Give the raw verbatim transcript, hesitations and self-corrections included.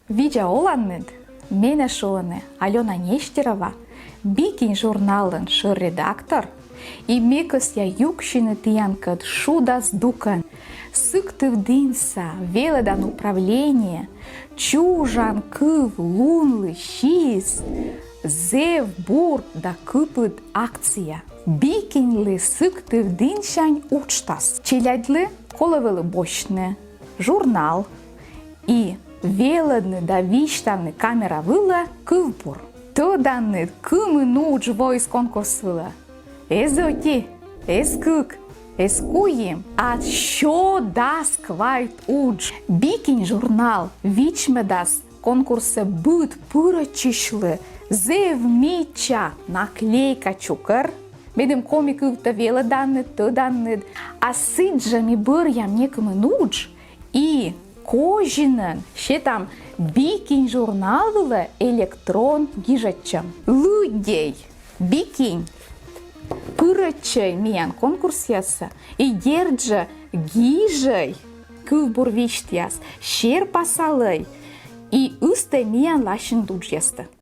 Видза оланныд! Менӧ шуӧны Алёна Нестерова, «Би кинь» журналын шӧр редактор, и ме кӧсъя юксьыны тіянкӧд шуда здукӧн Сыктывдінса велӧдан управление чужан кыв лунлы сиис зэв бур да кыпыд акция. Би киньлы Сыктывдінсянь уджтас. Челядьлы колӧ вӧлі босьтны журнал и велӧдны да висьтавны камера вылӧ кывбур. Тӧданныд, кымын удж воис конкурс вылӧ? Эз ӧти, эз кык, эз куим, а сё дас квайт удж. «Би кинь» журнал вичмӧдас конкурсӧ быд пырӧдчысьлы зэв мича наклейка чукӧр, медым коми кывтӧ велӧданныд, тӧданныд. А сідзжӧ ми бӧръям некымын удж и козинӧн сетам «Би кинь» журнал вылӧ электрон гижӧдчӧм. Лыддьӧй «Би кинь», пырӧдчӧй миян конкурсъясӧ и, дерт жӧ, гижӧй кывбур висьтъяс, серпасалӧй и ыстӧй миян ласьыд уджъястӧ.